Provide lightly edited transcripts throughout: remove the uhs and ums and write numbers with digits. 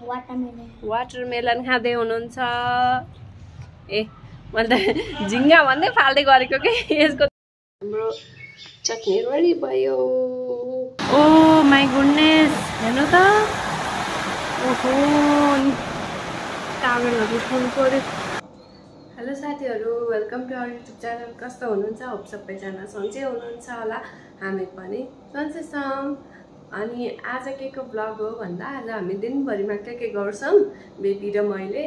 Watermelon खाँदै हुनुहुन्छ। ए मैले त झिङ्गा भन्दै फाल्दै गरेको के यसको हाम्रो चटनी रेडी भयो। ओ माई गुडनेस हेर्नु त। ओहो टावेलहरु उठाउनु पर्यो। हेलो साथीहरु, welcome to our YouTube channel. कस्तो हुनुहुन्छ? होप सबैजना सन्चै हुनुहुन्छ होला, हामी पनि सन्चै छौं। अनि आज के को ब्लग हो भन्दा आज हामी दिनभरिमा के गर्छौं बेबी र मैले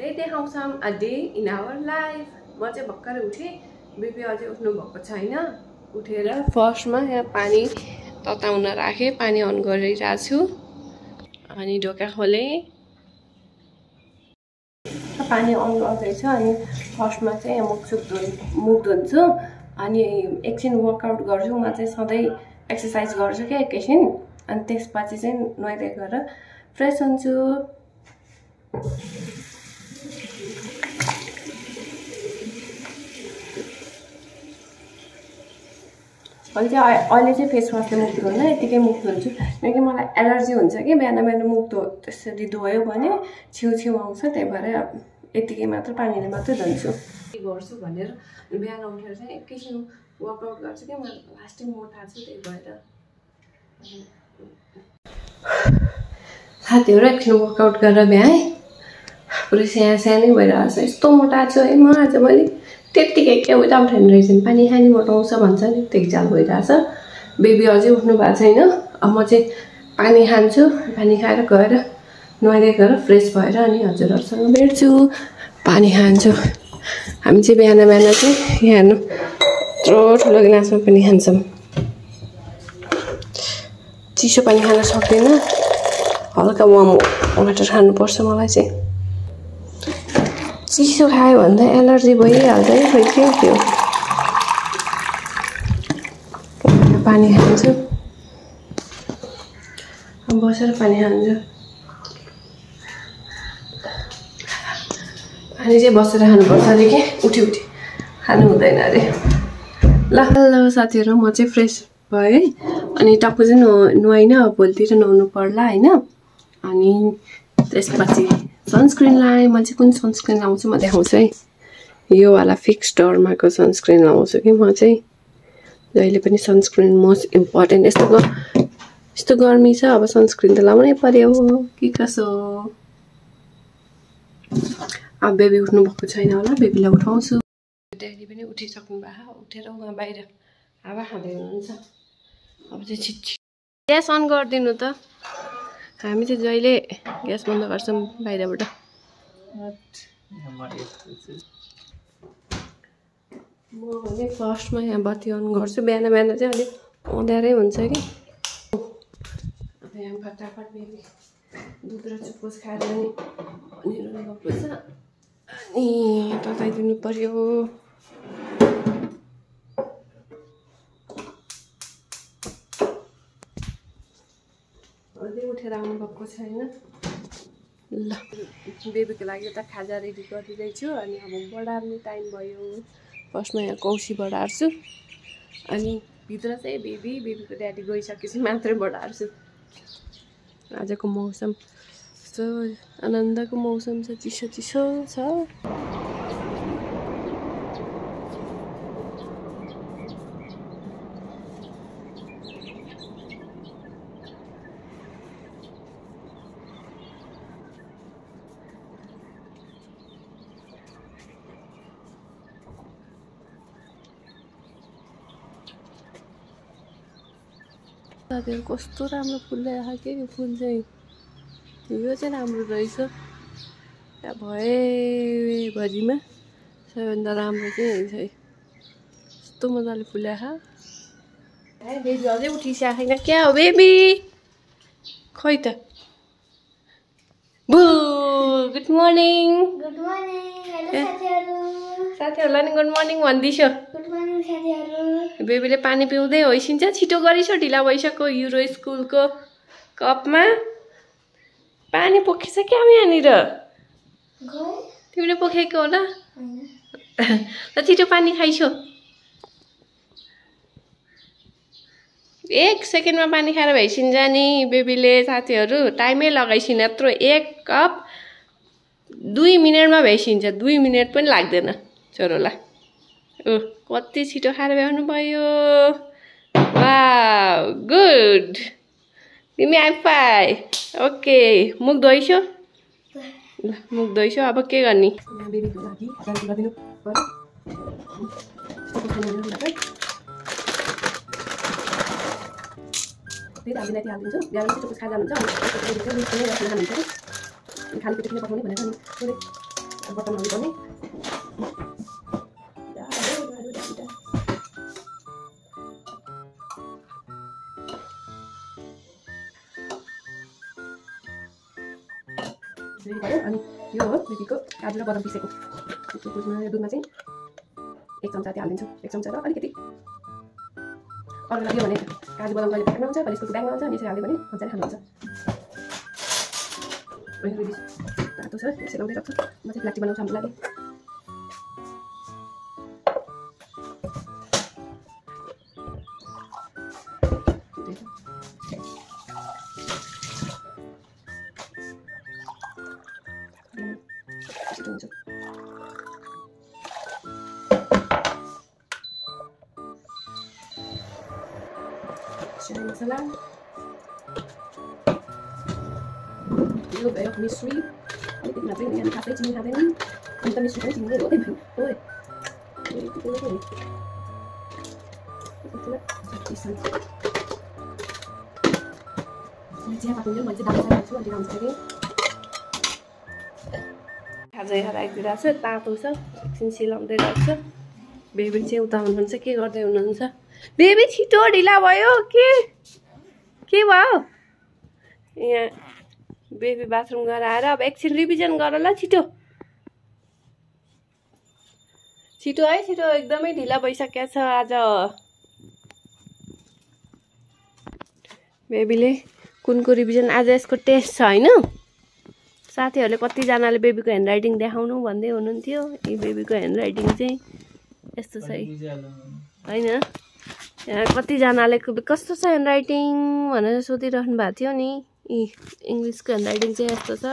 त्यही देखाउँछौं। A day in our life. म चाहिँ भर्खर उठे, बेबी अझै उठ्नु भएको छैन। उठेर फर्स्टमा यहाँ पानी तताउन राखे, पानी अन गरिरहेको छु। अनि ढोका खोले, पानी अन गर्दैछु। अनि फर्स्टमा चाहिँ मुख धुन्छु, अनि एकछिन वर्कआउट गर्छु। म चाहिँ सधैँ एक्सर्साइज गर्छु क्या एकैछिन, अनि त्यसपछि चाहिँ नुहाइधुवाइ गरेर फ्रेस हुन्छु। अहिले चाहिँ फेस वासले मुख धुन्न, यतिकै मुख धुन्छु। किनकि मलाई एलर्जी हुन्छ कि बिहान मुख त्यसरी धोयो भने छिउ आउँछ, त्यही भएर यतिकै मात्र पानीले मात्रै धुन्छु। के गर्छु भनेर बिहान उठेर चाहिँ एकैछिन वर्कआउट गर्छु कि म लास्टिङ मोटा छु, त्यही भएर। साथीहरु एकछिन वर्कआउट गरेर भ्याएँ, पुरै सानै भइरहेको छ। यस्तो मोटा छु है म आज। मैले त्यत्तिकै के विदाउट हाइड्रेसन पानी खानी मोटाउँछ भन्छ नि, त्यति चाल भइरहेछ। बेबी अझै उठ्नु भएको छैन। अब म चाहिँ पानी खान्छु, पानी खाएर गएर नुहाइधुवाइ गरेर फ्रेस भएर अनि हजुरहरूसँग भेट्छु, पानी खान्छु। हामी चाहिँ बिहान चाहिँ यहाँ हेर्नु यत्रो ठुलो गिलासमा पानी खान्छौँ। चिसो पानी खान सक्दैन, हल्का वार्म वाटर खानुपर्छ। मलाई चाहिँ चिसो खायो भन्दा एलर्जी भइहाल्छ है, खोइ के थियो। पानी खान्छु, बसेर पानी खान्छु। पानी चाहिँ बसेर खानुपर्छ अरे, के उठी खानु हुँदैन अरे। ल हेलो साथीहरु, म चाहिँ फ्रेस भएँ है। अनि टक्क चाहिँ नुहाइनँ, भोलितिर नुहाउनु पर्ला होइन। अनि त्यसपछि सनस्क्रिन लगाएँ। म चाहिँ कुन सनस्क्रिन लाउँछु म देखाउँछु है। यो वाला फिक्स डर्माको सनस्क्रिन लाउँछु कि म चाहिँ जहिले पनि। Sunscreen most important. यस्तो गर्मी छ, अब सनस्क्रिन त लाउनै पर्यो कि कसो। अब बेबी उठ्नु भएको छैन होला, बेबीलाई उठाउँछु। ड्याडी पनि उठिसक्नु भएको, उठेर उहाँ बाहिर हावा खाँदै हुनुहुन्छ। अब चाहिँ छिटछिट ग्यास अन गरिदिनु त। हामी चाहिँ जहिले ग्यास बन्द गर्छौँ बाहिरबाट। म भने फर्स्टमा यहाँ बत्ती अन गर्छु। बिहान चाहिँ अलिक अँध्यारै हुन्छ कि। अब यहाँ फटाफट बेबी दुध र चुक्कोस खाएर अनि गएको छ, अनि तताइदिनु पर्यो। अझै उठेर आउनु भएको छैन। ल बेबीको लागि त खाजा रेडी गरिदिँदैछु। अनि अब बढार्ने टाइम भयो। फर्स्टमा यहाँ कौसी बढार्छु, अनि भित्र चाहिँ बेबीको ड्याडी गइसकेपछि मात्रै बढार्छु। आजको मौसम यस्तो आनन्दको मौसम छ, चिसो छ। साथीहरु कस्तो राम्रो फुलिरहेको के यो फुल चाहिँ। यो चाहिँ राम्रो रहेछ। त्यहाँ भएभरिमा सबैभन्दा राम्रो चाहिँ यही छ। यस्तो मजाले फुलिरहेको। बेबी अझै उठिसकेको छैन। क्या हो बेबी? खै त। बु good morning. Good morning. Hello साथीहरु। साथीहरुलाई नि गुड मर्निङ भन्दिसो। गुड मर्निङ साथीहरु। बेबीले पानी पिउँदै होइसिन्छ। छिटो गरिसो, ढिला भइसक्यो। युरो स्कुलको कपमा पानी पोखिछ क्या यहाँनिर। तिमीले पोखेको होला। ल छिटो पानी खाइसो। 1 सेकेन्डमा पानी खाएर भइसिन्छ नि बेबीले साथीहरू टाइमै लगाइसिन यत्रो 1 कप 2 मिनेटमा भइसिन्छ 2 मिनेट पनि लाग्दैन छोरोलाई कति छिटो खाएर भ्याउनु भयो वाउ गुड तिमी आइफाई ओके मुख धोइसो ल मुख धोइसो अब के गर्ने बेबीको लागि जान्छु गरिदिनु पर्यो फेरि हामीले त्यहाँ हालिदिन्छु बिहान चाहिँ कुछ खाएर जानुहुन्छ खानेकुरा किन पठाउने भनेर नि थोरै बटनहरू पनि भयो अनि यो हो बेबीको काजु र बदाम पिसेको दुधमा चाहिँ 1 चम्चा चाहिँ हालिदिन्छु 1 चम्चा र अलिकति अरू लाग्यो भने काजु बदाम कहिले प्याकमा हुन्छ कहिले स्कुलको ब्यागमा हुन्छ अनि यसरी हाल्यो भने मजाले खानुहुन्छ तातो छ यसरी लाउँदै राख्छु म चाहिँ फ्ल्याक्टी बनाउँछु हाम्रो लागि मसला यो भयो मिश्री अलिकति मात्रै हामी खासै चिनी खाँदैनौँ अनि त मिश्री पनि चिनी हो त्यही चिया पाक्नु मैले चाहिँ दाल राख्छु अनि राम्रोसँग खाजा राखिदिइरहेको छु तातो छ एकछिन सिलाउँदै राख्छ बेबी चाहिँ उता हुनुहुन्छ के गर्दै हुनुहुन्छ बेबी छिटो ढिला भयो के भयो यहाँ बेबी बाथरुम गएर आएर अब एकछिन रिभिजन गर ल छिटो है छिटो एकदमै ढिला भइसकेको छ आज बेबीले कुनको रिभिजन आज यसको टेस्ट छ हैन साथीहरूले कतिजनाले बेबीको ह्यान्ड राइटिङ देखाउनु भन्दै हुनुहुन्थ्यो यी बेबीको ह्यान्ड राइटिङ चाहिँ यस्तो छ हैन यहाँ कतिजनाले कस्तो छ ह्यान्ड राइटिङ भनेर सोधिरहनु भएको थियो नि इङ्ग्लिसको ह्यान्ड राइटिङ चाहिँ यस्तो छ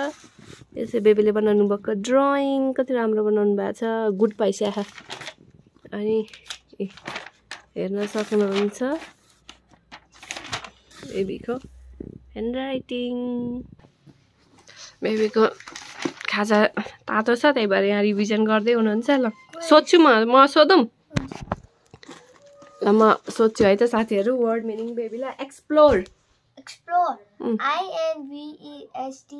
यसै बेबीले बनाउनु भएको ड्रइङ कति राम्रो बनाउनु भएको छ गुड पाइसक्यो अनि हेर्न सक्नुहुन्छ बेबीको ह्यान्ड राइटिङ बेबीको खाजा तातो छ त्यही भएर यहाँ रिभिजन गर्दै हुनुहुन्छ ल सोध्छु म सोधौँ ल म सोध्छु है त साथीहरू वर्ड मिनिङ बेबीलाई explore INVESTIGATE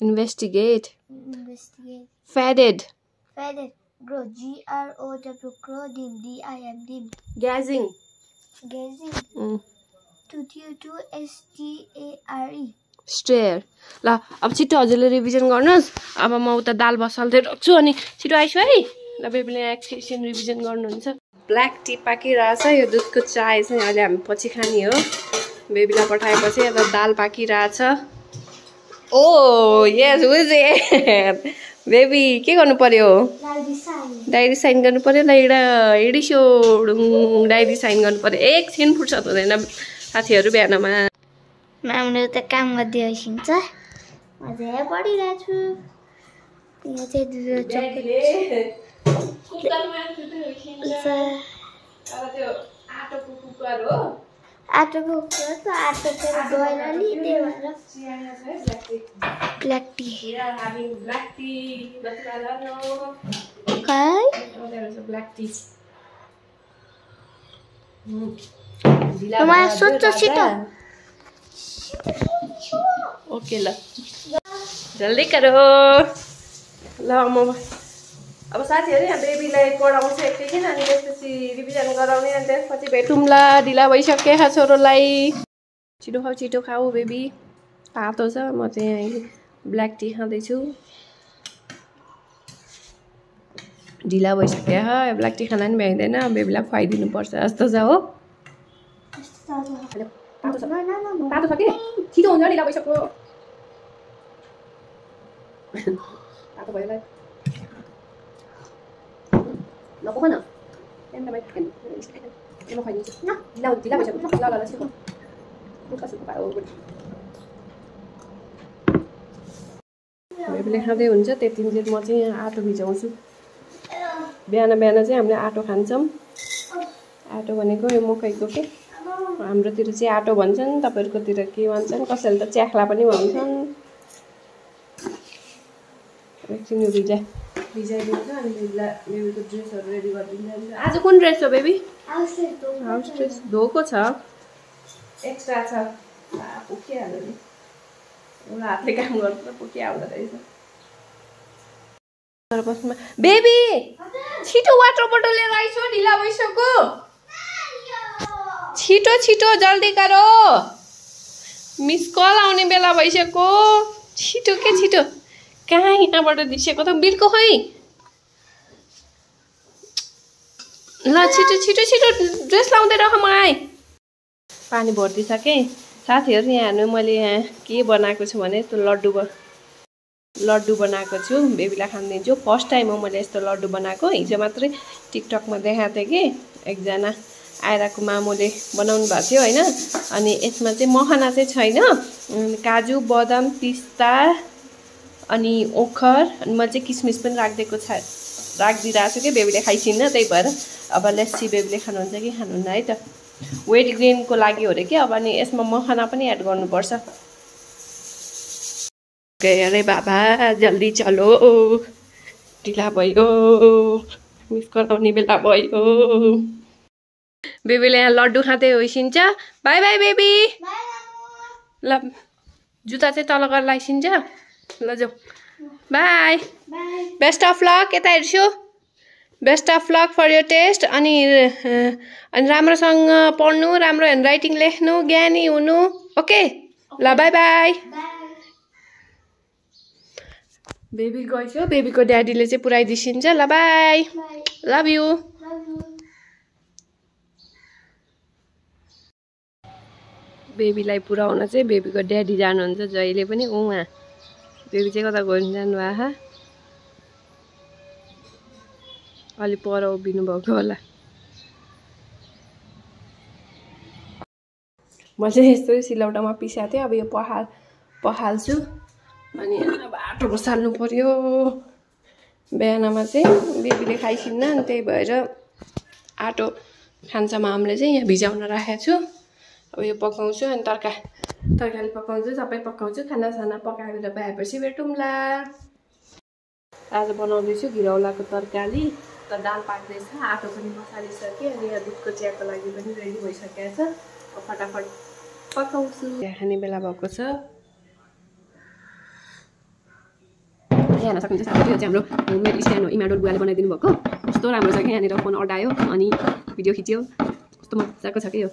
investigate faded grow GROW DIM gazing to STARE stare ल अब छिटो हजुरले रिभिजन गर्नुहोस् अब म उता दाल बसाल्दै राख्छु अनि छिटो आइसु है ल बेबीले एकछिन रिभिजन गर्नुहुन्छ ब्ल्याक टी पाकिरहेछ यो दुधको चाय चाहिँ अहिले हामी पछि खाने हो बेबीलाई पठाएपछि अब दाल पाकिरहेछ ओ यस बुझे बेबी के गर्नु पर्यो डायरी साइन गर्नु पर्यो ल हिडिसो डायरी साइन गर्नु पर्यो एकछिन फुर्सद हुँदैन साथीहरू बिहानमा म्यामले त काम गर्दै आइसिन्छ म चाहिँ पढिरहेको छु यहाँ चाहिँ आटोको कुकर त आटो चाहिँ गएर नि त्यही भएर ब्ल्याक टी सोध्छ छिटो ओके ल जल्दी करो ल म अब साथीहरू यहाँ बेबीलाई पढाउँछु एकैछिन अनि त्यसपछि रिभिजन गराउने अनि त्यसपछि भेटौँला ढिला भइसक्यो छोरोलाई छिटो खाऊ बेबी तातो छ म चाहिँ यहाँ ब्ल्याक टी खाँदैछु ढिला भइसक्यो ब्ल्याक टी खाना पनि भ्याइँदैन बेबीलाई खुवाइदिनुपर्छ जस्तो छ हो तातो छ कि छिटो हुन्छ ढिला भइसक्यो तातो भयो ल पोख न म खुवाइदिन्छु ल ढिला भइसक्यो ल ल ल छिटो कसो पायो बेबीले खाँदै हुन्छ त्यतिन्जेल म चाहिँ यहाँ आटो भिजाउँछु बिहान बिहान चाहिँ हामीले आटो खान्छौँ आटो भनेको यो मकैको के हाम्रोतिर चाहिँ आटो भन्छन् तपाईहरुकोतिर के भन्छन् कसैले त च्याख्ला पनि भन्छन् एकछिन यो भिजाइदिन्छ अनि बेबीको ड्रेसहरू रेडी गरिदिन्छ आज कुन ड्रेस हो बेबी हाउस ड्रेस धोको छ एक्स्ट्रा छ पुकिहाल्यो नि एउटा हातले काम गर्छ पुकिहाल्दो रहेछ बेबी छिटो वाटर बोतल लिएर आइसो ढिला भइसक्यो छिटो छिटो जल्दी गरो मिस कल आउने बेला भइसक्यो छिटो के छिटो कहाँ यहाँबाट दिसेको त बिलको खै ल छिटो छिटो छिटो ड्रेस लाउँदै रह म आएँ पानी भर्दिसकेँ साथीहरू यहाँ हेर्नु मैले यहाँ के बनाएको छु भने यस्तो लड्डु बनाएको छु बेबीलाई खान दिन्छु फर्स्ट टाइम हो मैले यस्तो लड्डु बनाएको हिजो मात्रै टिकटकमा देखाएको थिएँ कि एकजना आइराको मामुले बनाउनु भएको थियो होइन अनि यसमा चाहिँ मखना चाहिँ छैन काजु बदाम पिस्ता अनि ओखर अनि मैले चाहिँ किसमिस पनि राखिदिएको राखिदिइरहेको छु कि बेबीले खाइसिन्न त्यही भएर अब लस्सी बेबीले खानुहुन्छ कि खानुहुन्न है त वेट गेनको लागि हो रे कि अब अनि यसमा मखना पनि एड गर्नुपर्छ अरे बाबा जल्दी चलो ढिला भयो मिस कराउने बेला भयो बेबीले यहाँ लड्डु खाँदै होइसिन्छ बाई बाई बेबी ल जुत्ता चाहिँ तल गरेर लाइसिन्छ ल जाऊ बाई बेस्ट अफ लक यता हेर्छु best of luck for your test अनि राम्रोसँग पढ्नु राम्रो ह्यान्डराइटिङ लेख्नु ज्ञानी हुनु ओके ल बाई बाई बेबी गइसो बेबीको ड्याडीले चाहिँ पुऱ्याइदिन्छ ल बाई लभ यु बेबीलाई पुऱ्याउन चाहिँ बेबीको ड्याडी जानुहुन्छ जहिले पनि उहाँ बेबी चाहिँ कता गइन् जानुभएको अलि पर उभिनु भएको होला म चाहिँ यस्तो सिलौटामा पिसाएको थिएँ अब यो पखाल्छु अनि अब आटो बसाल्नु पर्यो बिहानमा चाहिँ बेबीले खाइसिन्न अनि त्यही भएर आटो खान्छ मामले चाहिँ यहाँ भिजाउन राखेको छु अब यो पकाउँछु अनि तरकारी पकाउँछु सबै पकाउँछु खानासाना पकाएर भएपछि भेटौँला आज बनाउँदैछु घिरौलाको तरकारी त दाल पाक्दैछ आटो पनि बसालिसकेँ अनि यहाँ दुधको चियाको लागि पनि रेडी भइसकेको छ अब फटाफट पकाउँछु चिया खाने बेला भएको छ हेर्न सकिन्छ साथीहरू यो चाहिँ हाम्रो होममेड स्ट्यान्ड हो इमाडोर बुवाले बनाइदिनु भएको कस्तो राम्रो छ कि यहाँनिर फोन अड्डायो अनि भिडियो खिच्यो कस्तो मजाको छ कि यो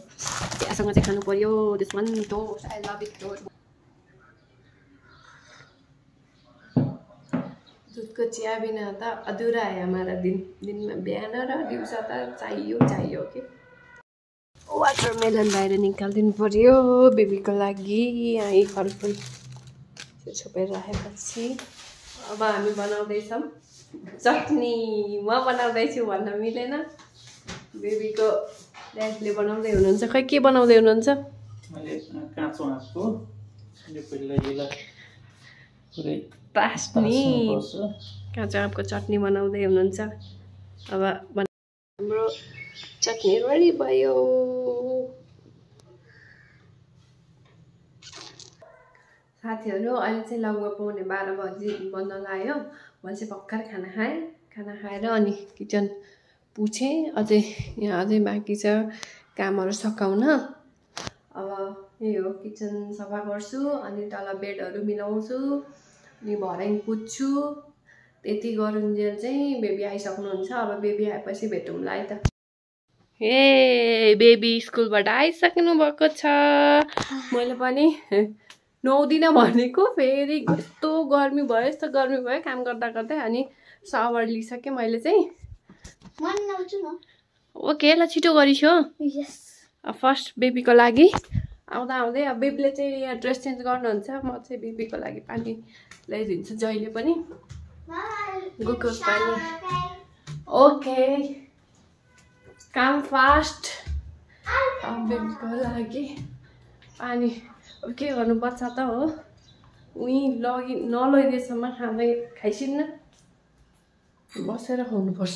चियासँग चाहिँ खानु पर्यो this one toast I love it toast दुधको चिया बिना त अधुरा है हमारा दिनमा बिहान र दिउँसो त चाहियो कि वाटरमेलन बाहिर निकालिदिनु पर्यो बेबीको लागि यहाँ फलफुल छोपेर राखेपछि अब हामी बनाउँदैछौँ चटनी म बनाउँदैछु भन्न मिलेन बेबीको ड्याडीले बनाउँदै हुनुहुन्छ खै के बनाउँदै हुनुहुन्छ काँचो आँपको चटनी बनाउँदै हुनुहुन्छ अब हाम्रो चटनी रेडी भयो साथीहरू अहिले चाहिँ लगभग 12:15 बजी बन्न लाग्यो मैले चाहिँ भर्खर खाना खाएर अनि किचन पुछेँ अझै यहाँ अझै बाँकी छ कामहरू सकाउन अब यही हो किचन सफा गर्छु अनि तल बेडहरू मिलाउँछु अनि भर्याङ पुज्छु त्यति गरुन्जेल चाहिँ बेबी आइसक्नुहुन्छ अब बेबी आएपछि भेटौँला है त ए बेबी स्कुलबाट आइसक्नु भएको छ मैले पनि नुहाउँदिनँ भनेको फेरि यस्तो गर्मी भयो काम गर्दा अनि सावर लिइसकेँ मैले चाहिँ ओके ल छिटो गरिस् हो फर्स्ट बेबीको लागि आउँदै अब बेबीले चाहिँ यहाँ ड्रेस चेन्ज गर्नुहुन्छ म चाहिँ बेबीको लागि पानी ल्याइदिन्छु जहिले पनि ग्लुकोज पानी ओके काम फास्ट बेबीको लागि पानी अब के गर्नुपर्छ त हो उही नलैदिएसम्म खाँदै खाइसिन्न बसेर खाउनुपर्छ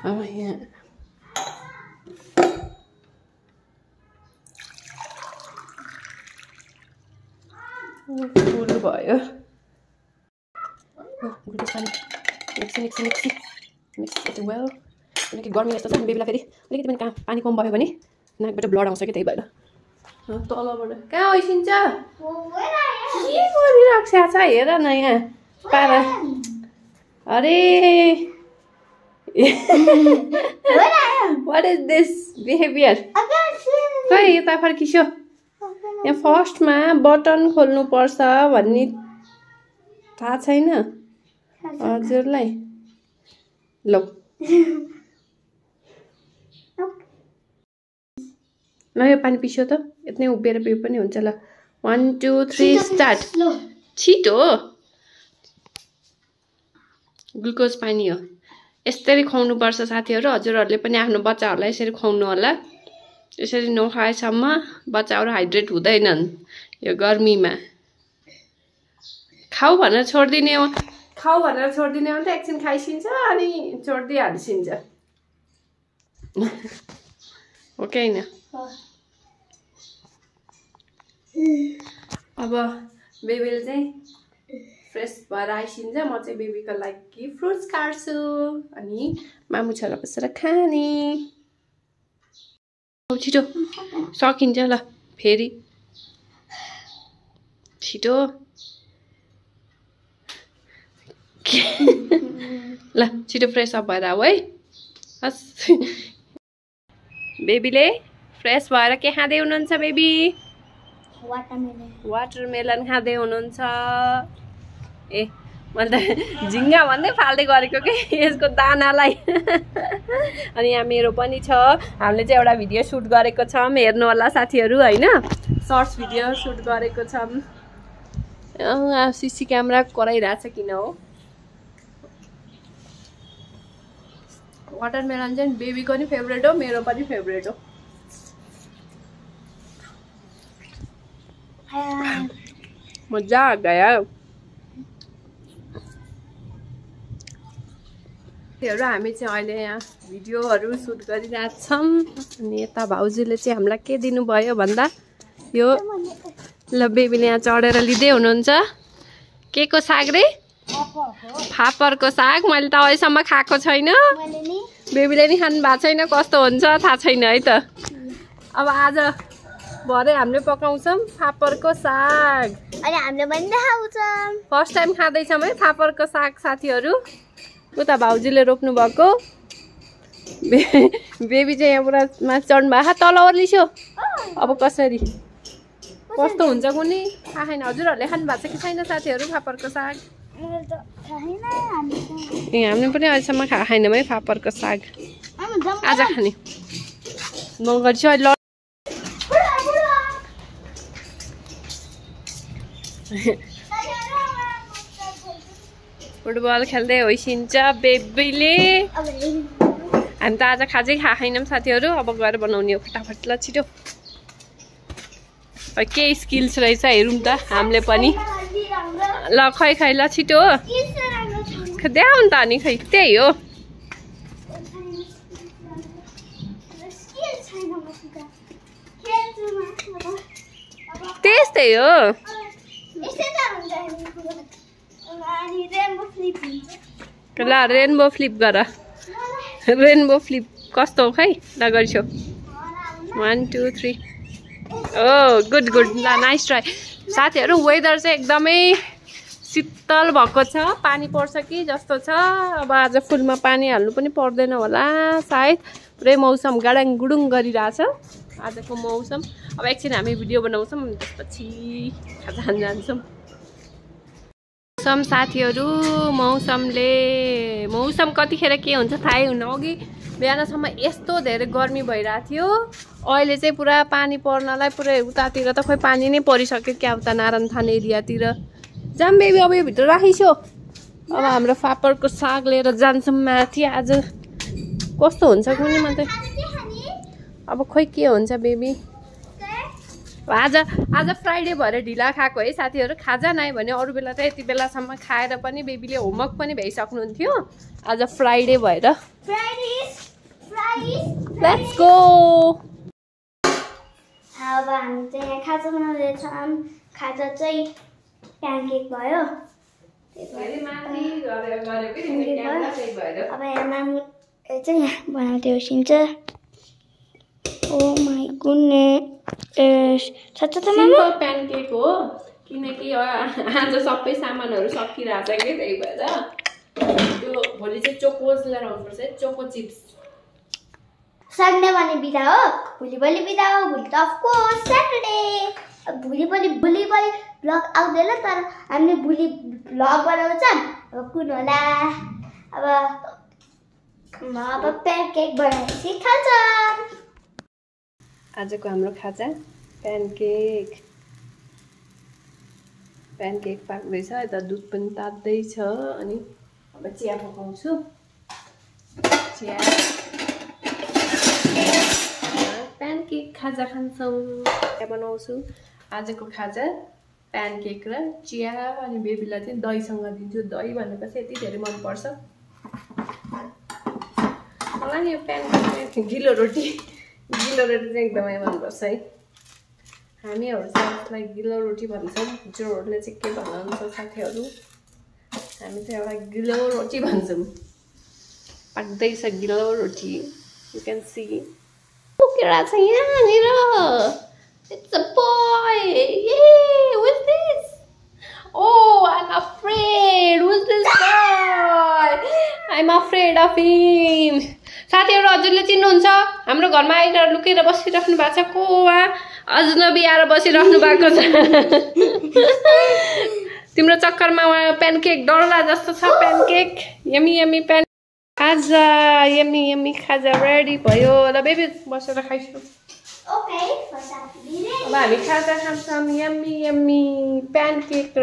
अब यहाँ फुल भयो गुड पानी मिक्स इट वेल अलिकति गर्मी यस्तो छ बेबीलाई फेरि अलिकति पनि पानी कम भयो भने नाकबाट ब्लड आउँछ कि त्यही भएर तलबाट कहाँ ओइसिन्छ के गरिरहेको छ हेर न यहाँ पारा अरे वाट इज दिस बिहेभियर खै यता फर्किसो यहाँ फर्स्टमा बटन खोल्नुपर्छ भन्ने थाहा छैन हजुरलाई ल यो पानी पिस्यो त यति उभिएर पिउ पनि हुन्छ ल 1 2 3 स्टार्ट छिटो ग्लुकोज पानी हो यसरी खुवाउनुपर्छ साथीहरू हजुरहरूले पनि आफ्नो बच्चाहरूलाई यसरी खुवाउनु होला यसरी नखाएसम्म बच्चाहरू हाइड्रेट हुँदैनन् यो गर्मीमा खाऊ भनेर छोडिदिने हो भने त एकछिन खाइसिन्छ अनि छोडिदिइहाल्छिन्छ हो कि होइन अब बेबीले चाहिँ फ्रेस भएर आइसिन्छ म चाहिँ बेबीको लागि फ्रुट्स काट्छु अनि मामु छोरा बसेर खाने छिटो सकिन्छ ल फेरि छिटो ल छिटो फ्रेस अप भएर आऊ है हस् बेबीले फ्रेस भएर के खाँदै हुनुहुन्छ बेबी वाटरमेलन खाँदै हुनुहुन्छ ए मैले त झिङ्गा भन्दै फाल्दै गरेको कि यसको दानालाई अनि यहाँ मेरो पनि छ हामीले चाहिँ एउटा भिडियो सुट गरेको छौँ हेर्नु होला साथीहरू होइन सर्ट्स भिडियो सुट गरेको छौँ सिसी क्यामेरा कराइरहेछ किन हो वाटरमेलन चाहिँ बेबीको नि फेभरेट हो मेरो पनि फेभरेट हो मजा आ गया हामी चाहिँ अहिले यहाँ भिडियोहरू सुट गरिरहेछौँ अनि यता भाउजूले चाहिँ हामीलाई के दिनुभयो भन्दा यो ल बेबीले यहाँ चढेर लिँदै हुनुहुन्छ के को साग रे फापरको साग मैले त अहिलेसम्म खाएको छैन बेबीले नि खानु भएको छैन कस्तो हुन्छ थाहा छैन है त अब आज भरे हामीले पकाउँछौँ फापरको साग अनि हामीले पनि देखाउँछौँ फर्स्ट टाइम खाँदैछौँ है फापरको साग साथीहरू उता भाउजूले रोप्नु भएको बेबी चाहिँ यहाँ पुरा माथि चढ्नु भएको तल ओर्लिस्यो अब कसरी कस्तो हुन्छ कुनै थाहा छैन हजुरहरूले खानु भएको छ कि छैन साथीहरू फापरको साग हामीले पनि अहिलेसम्म खाएको छैनौँ है फापरको साग आज खाने म गर्छु अहिले फुटबल खेल्दै होइसिन्छ बेबीले हामी त आज खाजै खाएको छैनौँ साथीहरू अब गएर बनाउने हो फटाफट ल छिटो के स्किल्स रहेछ हेरौँ त हामीले पनि ल खै खै ल छिटो देखाउ नि त अनि खै त्यही हो त्यस्तै हो ल रेनबो फ्लिप गर रेनबो फ्लिप कस्तो हो खै ल गर्छौ 1 2 3 ओ गुड गुड ल नाइस ट्राई साथीहरू वेदर चाहिँ एकदमै शीतल भएको छ पानी पर्छ कि जस्तो छ अब आज फुलमा पानी हाल्नु पनि पर्दैन होला सायद पुरै मौसम गाडाङ गुडुङ गरिरहेछ आजको मौसम अब एकछिन हामी भिडियो बनाउँछौँ त्यसपछि खाजा खान जान्छौँ मौसम साथीहरू मौसम कतिखेर के हुन्छ थाहै हुन्न अघि बिहानसम्म यस्तो धेरै गर्मी भइरहेको थियो अहिले चाहिँ पुरा पानी पर्नलाई पुरै उतातिर त खोइ पानी नै परिसक्यो क्या उता नारायणथान एरियातिर जाम बेबी अब यो भित्र राखिसो अब हाम्रो फापरको साग लिएर जान्छौँ माथि आज कस्तो हुन्छ कुनै मात्रै अब खोइ के हुन्छ बेबी। आज फ्राइडे भएर ढिला खाएको है साथीहरू। खाजा नआयो भने अरू बेला त यति बेलासम्म खाएर पनि बेबीले होमवर्क पनि भ्याइसक्नुहुन्थ्यो। आज फ्राइडे भएर लेट्स गो। अब हामी चाहिँ यहाँ खाजा बनाउँदैछौँ। खाजा चाहिँ प्यानकेक भयो। अब यहाँ मामु चाहिँ यहाँ बनाउँदै उसिन्छ। ओ माई गुडनेस। सच्च त मामु सिम्पल प्यानकेक हो किनकि आज सबै सामानहरू सकिरहेछ कि त्यही भएर त्यो भोलि चाहिँ चोकोज लिएर आउनुपर्छ। चोको चिप्स संडे भने बिदा हो। भोलि बिदा हो। भोलि त अफकोर्स स्याटरडे। भोलि भ्लग आउँदैन तर हामीले भोलि भ्लग बनाउँछौँ। अब कुन होला। अब प्यानकेक बनाएपछि खान्छौँ। आजको हाम्रो खाजा प्यानकेक पाक्दैछ। यता दुध पनि तात्दैछ। अनि अब चिया पकाउँछु। चिया प्यानकेक खाजा खान्छौँ। चिया बनाउँछु। आजको खाजा प्यानकेक र चिया। अनि बेबीलाई चाहिँ दहीसँग दिन्छु। दही भनेपछि यति धेरै मनपर्छ मलाई नि। यो प्यानकेक गिलो रोटी चाहिँ एकदमै मनपर्छ है। हामीहरू चाहिँ यसलाई गिलो रोटी भन्छौँ। जोहरूले चाहिँ के भन्नुहुन्छ साथीहरू। हामी चाहिँ एउटा गिलो रोटी भन्छौँ। पाक्दैछ गिलो रोटी। यु क्यान सी पुगेर छ यहाँनिर। It's a boy. Yay! Who is this? Oh, I'm afraid. Who's this boy? I'm afraid of him. साथीहरू हजुरले चिन्नुहुन्छ हाम्रो घरमा आएर लुकेर बसिराख्नु भएको छ। को अजनबी आएर बसिराख्नु भएको छ। तिम्रो चक्करमा प्यानकेक डरला जस्तो छ। प्यानकेक यमी प्यान खाजा यमी खाजा रेडी भयो। ल बेबी बसेर खाइसु। अब हामी खाजा खान्छौँ। यमी प्यानकेक र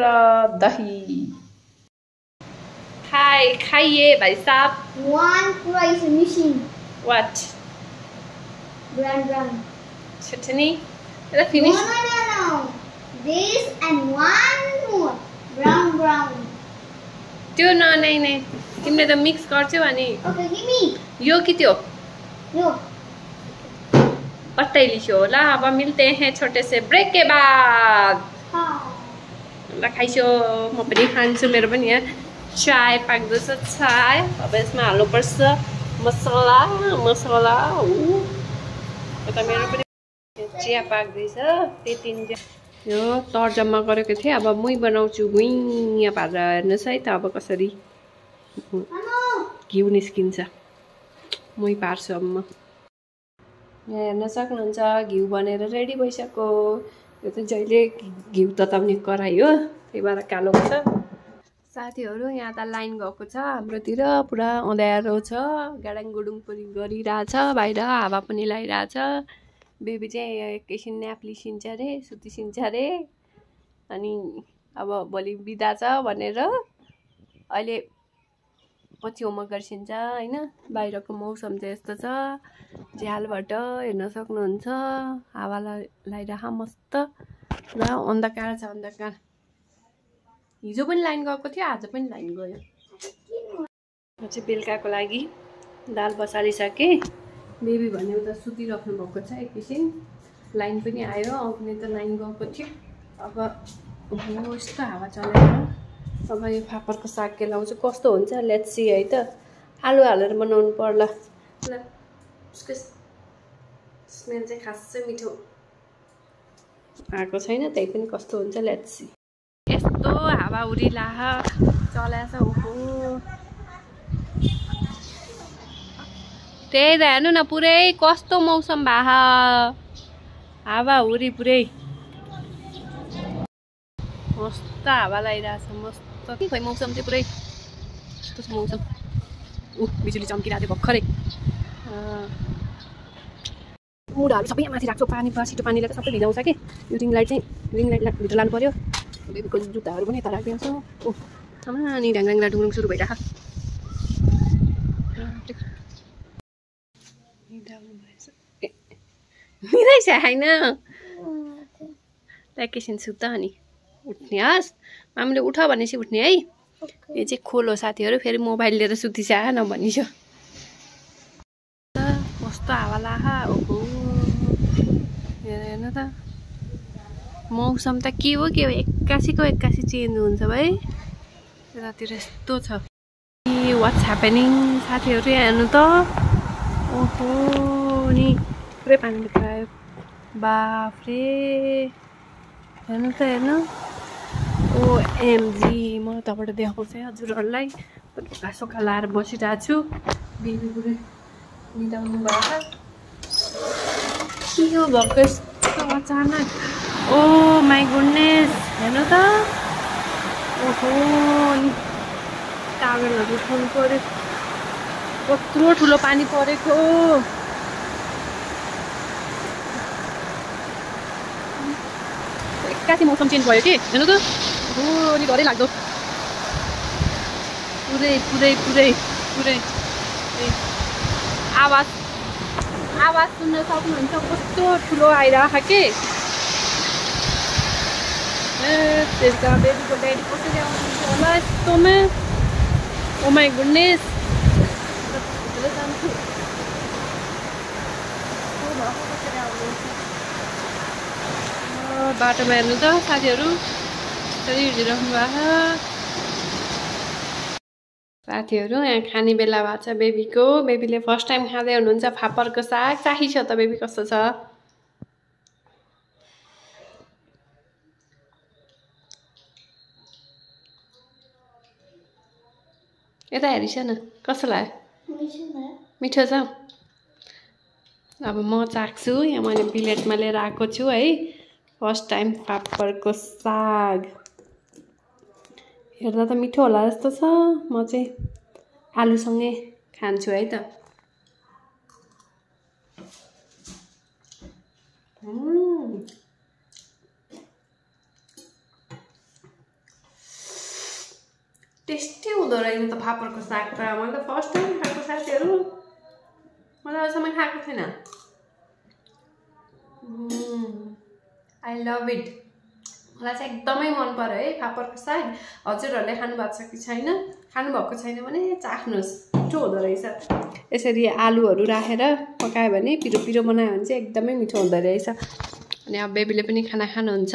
दही। खाइए भाइ साहब। One price missing. What? Brown. Chutney? Is that finished? No. This and one more. Brown. त्यो नै तिमीले त मिक्स गर्छौ अनि। Okay, give me. यो के त्यो? यो। पत्तै लिखो होला। अब मिलते हैं छोटे से ब्रेक के बाद। ल खाइसो। म पनि खान्छु। मेरो पनि यहाँ चाय पाक्दैछ। चाय अब यसमा हाल्नुपर्छ मसला। यता मेरो पनि चिया पाक्दैछ। त्यति यो तर्जमा गरेको थिएँ। अब मुई बनाउँछु। गुइँ पारेर हेर्नुहोस् है त अब कसरी घिउ निस्किन्छ। मुई पार्छु अब म। यहाँ हेर्न सक्नुहुन्छ घिउ बनेर रेडी भइसक्यो। यो चाहिँ जहिले घिउ तताउने कराई हो त्यही भएर कालो छ। साथीहरू यहाँ त लाइन गएको छ हाम्रोतिर। पुरा अँध्यारो छ। गाडाङ गुडुङ पनि गरिरहेछ। बाहिर हावा पनि लगाइरहेछ। बेबी चाहिँ एकैछिन न्याप लिसिन्छ अरे सुतिसिन्छ अरे। अनि अब भोलि बिदा छ भनेर अहिले पछि होमवर्क गर्छिन्छ होइन। बाहिरको मौसम चाहिँ यस्तो छ। झ्यालबाट हेर्न सक्नुहुन्छ हावा लगाइरह मस्त। र अन्धकार छ। अन्धकार। हिजो पनि लाइन गएको थियो। आज पनि लाइन गयो। म चाहिँ बेलुकाको लागि दाल बसालिसकेँ। बेबी भने उता सुतिराख्नु भएको छ। एकैछिन लाइन पनि आयो। आउने त लाइन गएको थियो। अब यस्तो हावा चलाएर अब यो फापरको साग केलाउँछु। कस्तो हुन्छ लेट्स सी है त। आलु हालेर बनाउनु पर्ला। ल उसको स्मेल चाहिँ खासै मिठो आएको छैन। त्यही पनि कस्तो हुन्छ लेट्स सी। यस्तो हावा उडिलाह चलाएछ। ओहो त्यही त हेर्नु न पुरै कस्तो मौसम भा। हावा हुरी पुरै मस्त हावा लगाइरहेछ। मस्त खोइ मौसम चाहिँ पुरै कस्तो छ मौसम। बिजुली चम्किरहेको थियो भर्खरै। मुढाहरू सबै यहाँ माथि राख्छु। पानी छिटो पानीले त सबै भिजाउँछ कि। यो रिङ लाइट भित्र लानु पर्यो। बेबीको जुत्ताहरू पनि यता राखिदिन्छु। अनि ढ्याङ्ग्रा ढुङ्ग्रुङ सुरु भइरहेको। रहेछ होइन एकैछिन सुत अनि उठ्ने हस् मामुले उठ भनेपछि उठ्ने है यो चाहिँ खोलो साथीहरू फेरि मोबाइल लिएर सुतिछ नभनिसो कस्तो हावा लाहा ओहो हेर्नु त मौसम त के हो एक्कासी चेन्ज हुन्छ भाइ यतातिर यस्तो छ व्हाट्स ह्यापनिङ साथीहरू हेर्नु त ओहो नि पुरै पानी भित्र आयो बाफ्रे हेर्नु त हेर्नु ओएमजी म तपाईँबाट देखाउँछ हजुरहरूलाई ढोका सोखा लाएर बसिरहेको छु बेबी पुरै निदाउनु भयो के हो भएको यस्तो अचानक ओ माई गुडनेस हेर्नु त ओहो नि टावेलहरू उठाउनु पर्यो कत्रो ठुलो पानी परेको एक्कासी मौसम चेन्ज भयो कि हेर्नु त नि डरै लाग्दो पुरै पुरै पुरै पुरै आवाज सुन्न सक्नुहुन्छ कस्तो ठुलो आइरहेको के त्यसका बेबीको ड्याडी कसरी आउनुहुन्छ होला यस्तोमा ओ माई गुडनेस जान्छु बाटोमा हेर्नु त साथीहरू कसरी हिँडिराख्नु भएको साथीहरू यहाँ खाने बेला भएको छ बेबीको बेबीले फर्स्ट टाइम खाँदै हुनुहुन्छ फापरको साग चाही छ त बेबी कस्तो छ यता हेरिस न कस्तो लाग्यो मिठो छ अब म चाख्छु यहाँ मैले प्लेटमा लिएर आएको छु है फर्स्ट टाइम फापरको साग हेर्दा त मिठो होला जस्तो छ म चाहिँ आलुसँगै खान्छु है त टेस्टी हुँदो रहेछ त फापरको साग त मैले त फर्स्ट टाइम खाएको साथीहरू मैले अहिलेसम्म खाएको थिएन आई लभ इट मलाई चाहिँ एकदमै मन पर्यो है फापरको साग हजुरहरूले खानुभएको छ कि छैन खानुभएको छैन भने चाख्नुहोस् मिठो हुँदो रहेछ यसरी आलुहरू राखेर पकायो भने पिरो पिरो बनायो भने चाहिँ एकदमै मिठो हुँदो रहेछ अनि अब बेबीले पनि खाना खानुहुन्छ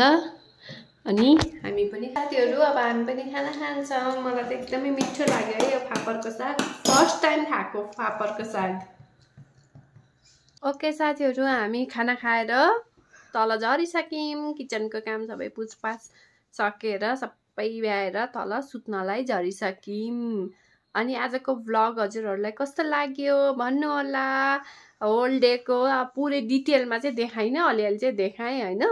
अनि हामी पनि साथीहरू अब हामी पनि खाना खान्छौँ मलाई त एकदमै मिठो लाग्यो है यो फापरको साग फर्स्ट टाइम खाएको फापरको साग ओके साथीहरू हामी खाना खाएर तल झरिसक्यौँ किचनको काम सबै पुछपाछ सकेर सबै भ्याएर तल सुत्नलाई झरिसक्यौँ अनि आजको भ्लग हजुरहरूलाई कस्तो लाग्यो भन्नु होला होल डेको पुरै डिटेलमा चाहिँ देखाइन अलिअलि चाहिँ देखाएँ होइन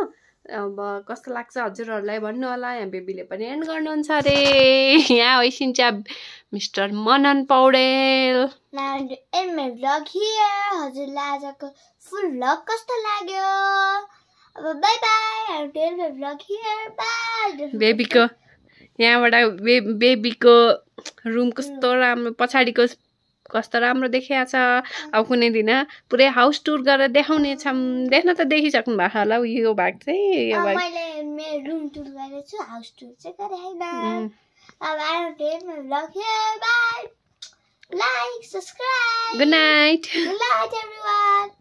अब कस्तो लाग्छ हजुरहरूलाई भन्नु होला यहाँ बेबीले पनि एन्ड गर्नुहुन्छ अरे यहाँ होइसिन्छ मिस्टर मनन पौडेल हजुरलाई आजको फुल भ्लग कस्तो लाग्यो अब बाई बाई बेबीको यहाँबाट बेबीको रुम कस्तो राम्रो पछाडिको कस्तो राम्रो देखिया छ अब कुनै दिन पुरै हाउस टुर गरेर देखाउने छौँ देख्न त देखिसक्नु भएको होला यो भाग चाहिँ यो भाग मैले मेरो रुम टुर गरेको छु हाउस टुर चाहिँ गरे हैन अब I am vlog here bye like subscribe good night everyone